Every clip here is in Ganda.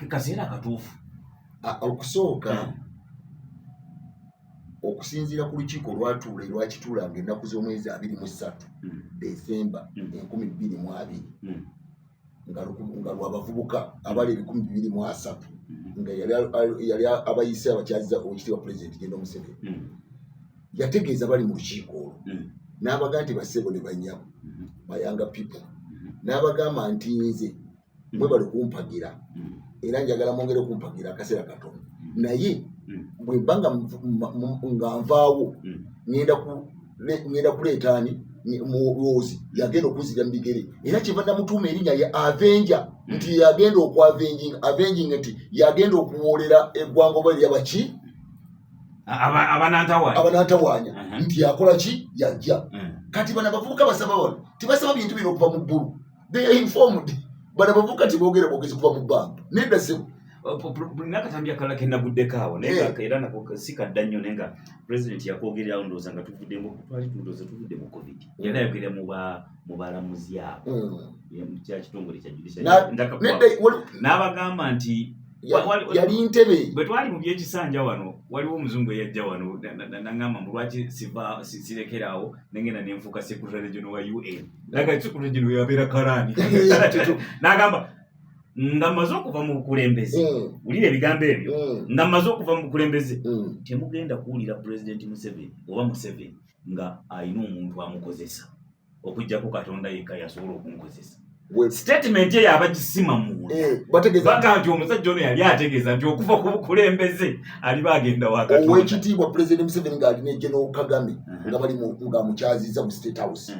Kaseera akatuufu. Okusooka, okusinziira ku lukiiko olwatuula erwakituulanga ennaku z'omwezi 23 Desemba 2020, nga lwabavubuka abali 2030, nga yali abayise abakyaziza Owekitiibwa Pulezidenti General Museveni, yategeeza bali mu lukiiko olwo n'abaga nti, "Bassebo ne bannyabo, ba young people," n'abagamba nti, "Nze mwebale kumpagira era njagala mwongere kumpagira akaseera katono, naye bwe mba nga nvaawo, ŋŋenda kuleeta ani? Muhoozi yagenda okuzira mu bigere." Era kyeva namutuuma erinnya ye Avenger, nti yagenda okwavenginga, avenging, nti yagenda okuwoolera eggwanga oba eryabaki Abanantawaanya. Abanantawaanya. Nti yakola ki? Yajja. Kati bano abavubuka basaba, bano tebasaba bintu bino okuva mu bbulu. They are informed. Bano abavubuka teboogera bwogezi kuva mu bbanga, nedda ssebo. Nakatambi akalala kenaguddeko awo, naye nga era nako si kadda nnyo, naye nga Pulezidenti yakwogererawo, ndowooza nga tuvuddemu, twali ndowooza tuvudde mu COVID, yali ayogerera mu balamuzi abo kya kitongole kya judiciary. Nedda, N'abagamba nti yali ntebe. Bwe twali mu byekisanja wano, waliwo omuzungu eyajja wano naŋŋamba mbu lwaki siva sirekeraawo nengenda nenfuuka secretary general wa UN. Naga secretary general yabeera kalaani. N'agamba nga mmaze okuva mu bukulembeze, wulira ebigambo ebyo, nga mmaze okuva mu bukulembeze, temugenda kuwulira Pulezidenti Museveni oba Museveni nga alina omuntu amukozesa, okuggyako Katonda yekka yasobola okunkozesa. Statement eyo abagisima munda bategeeza baga nti omusajja ono yali ategeeza nti okuva ku bukulembeze aliba agenda wa Katonda. Owekitiibwa Pulezidenti Museveni ng'alina General Kagame, nga bali ng'amukyaziza mu State House,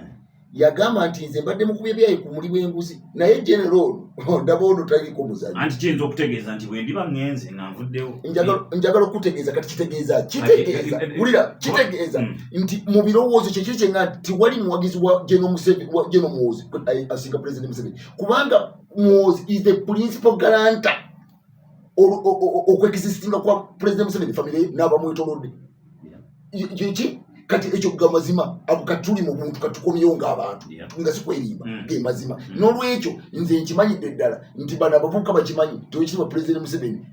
yagamba nti, "Nze mbadde mukubye byayi ku muli bw'enguzi, naye General ono ndaba ono taliko muzanyo." Anti kiyinza okutegeeza nti bwe ndiba ŋŋenze nga nvuddewo. Njagala okutegeeza kati kitegeeza, kitegeeza, wulira, kitegeeza nti mu birowoozo kyekiri kyenga nti tewali muwagizi wa General Museveni, wa General Muhoozi asinga President Museveni, kubanga Muhoozi is the principal guarantor okwexistinga kwa President Museveni, family ye n'abamwetolodde. Kiki kati ekyo? Ga mazima ago. Kati tuli mu buntu, katukomyewo ng'abantu, nga sikwerimba, ge mazima. N'olwekyo nze nkimanyidde ddala nti bano abavubuka bakimanyi nti Owekitiibwa Pulezidenti Museveni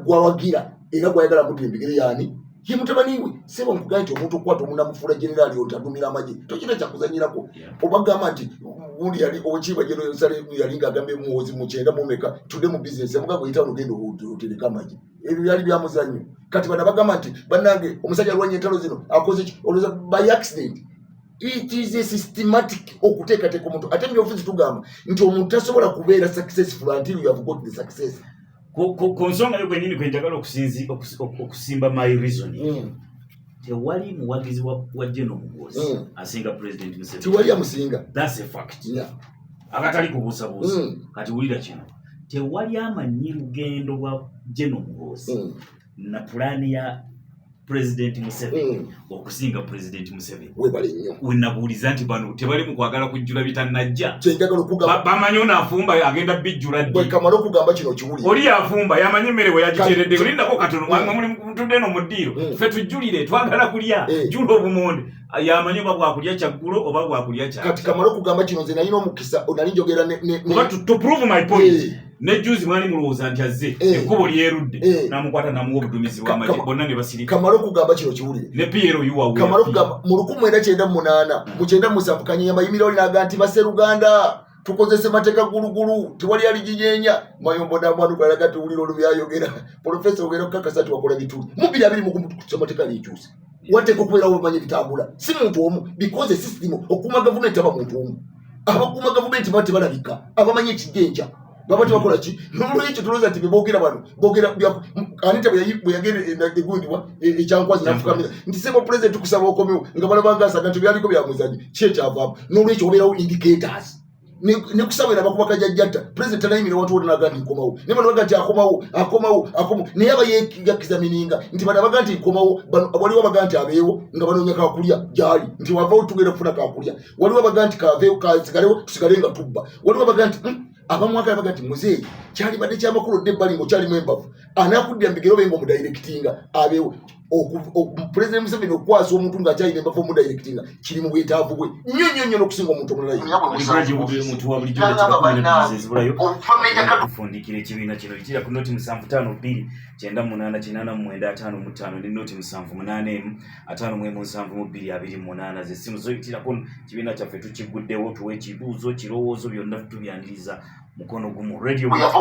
gwawagira era gwayagala muddira ebigere yaani? Ye mutabani we. Sebo, nkugambye nti omuntu okukwata omunamufuula generaali otadumira amagye tokina kyakuzanyirako. Obagamba nti gundi yali Owekiibwa General Saleh yali ng'agambye Muhoozi mu kyenda mu meka, "Tudde mu bizinesi," yamugamba, "Oyita wano, genda otereke amagye." Ebyo byali bya muzannyo. Kati bano bagamba nti, "Bannange, omusajja alwanya entalo zino akoze ki?" Olowooza by accident? It is a systematic okuteekateeka omuntu. Ate mu byobufuzi tugamba nti omuntu tasobola kubeera successful until you have got the success. Ku nsonga yo kwennyini kwe njagala okusimba my reasoning. Tewali muwagizi wa General Muhoozi asinga President Museveni. Tiwali amusinga. That's a fact akatali kubuusabuusa. Kati wulira kino, tewali amanyi lugendo lwa General Muhoozi na pulaani ya President Museveni okusinga President Museveni. Webale nnyo. Wenabuuliza nti bano tebali mu kwagala kujjula bitannajja. Kyenjagala okugamba Bamanyi ono afumba agenda bijjula bwe ddi. Kamala okugamba kino kiwulire. Oli afumba yamanyi emmere we yagiteredde. Olindako katono. Mwe muli mutudde eno mu ddiiro, ffe tujjulire, twagala kulya. Jjula obumonde, yamanyi oba bwakulya kyaggulo oba bwakulya Kati kyakya. kamala okugamba kino, nze nalina omukisa, nali njogera Kuba to prove my point, ne juzi mwali mulowooza nti azze, ekkubo lyerudde, namukwata namuwa obudumizi bw'amagye, bonna ne basirika. Kamala okugamba kino kiwulire. Ne PLU wawe. Kamala okugamba, mu 1998, mu 97, Kanyama yimirira oli naga nti, "Baseruganda, tukozese mateeka gulugulu, tewali aliginyeenya." Mayombo namwanukalaga tiwulira olubyayogera, "Profesa, ogenda kukakasa ti wakola bituli mu 2021 amateeka likyuse." Wateeka okubeerawo bamanyi ebitambula, si muntu omu, because esystem okuuma gavumenti aba muntu omu. Abakuuma gavumenti baba tebalabika, abamanyi ekijja enkya baba tebakola ki. Nolwekyo tulowooza nti beboogera bano boogera Anita bwe yagenda egundibwa ekyankwazi nafukamira nti, "Sebo President, tukusaba okomewo," nga balaba nga asaga nti byaliko bya muzanyo. Ki ekyavaamu? Nolwekyo wabeerawo indicators ne kusabira bakuba kajajjatta. President tanayimira wantu wona naga nti nkomawo, naye bano baga nti akomawo, akomawo, akomawo, naye aba yeexamininga nti bano abaga nti nkomawo bano, waliwo abaga nti abeewo nga banoonya kakulya gyali nti wavawo tugenda kufuna kakulya, waliwo abaga nti kaveewo kasigalewo tusigale nga tubba, waliwo abaga nti abamwagala baga nti muzeeyi kyalibadde kyamakulu odde ebbali ng'okyalimu embavu, anaakuddira mu bigere obe nga omudirectinga abeewo. President Museveni okukwasa omuntu ng'akyalina embavu omudirectinga kiri mu bwetaavu bwe nnyo nnyo nnyo n'okusinga omuntu omulala yenna. Omuntu wa bulijjo dakiika 12 ezibulayo okufundikira ekibiina kino, yitira ku 0 752 98 89 55 ne 0 781 51 72 28, zessimu zoyitirako. Kibiina kyaffe tukiguddewo, tuwe ekibuuzo, kirowoozo, byonna tubyaniriza mukono gumu. Radio.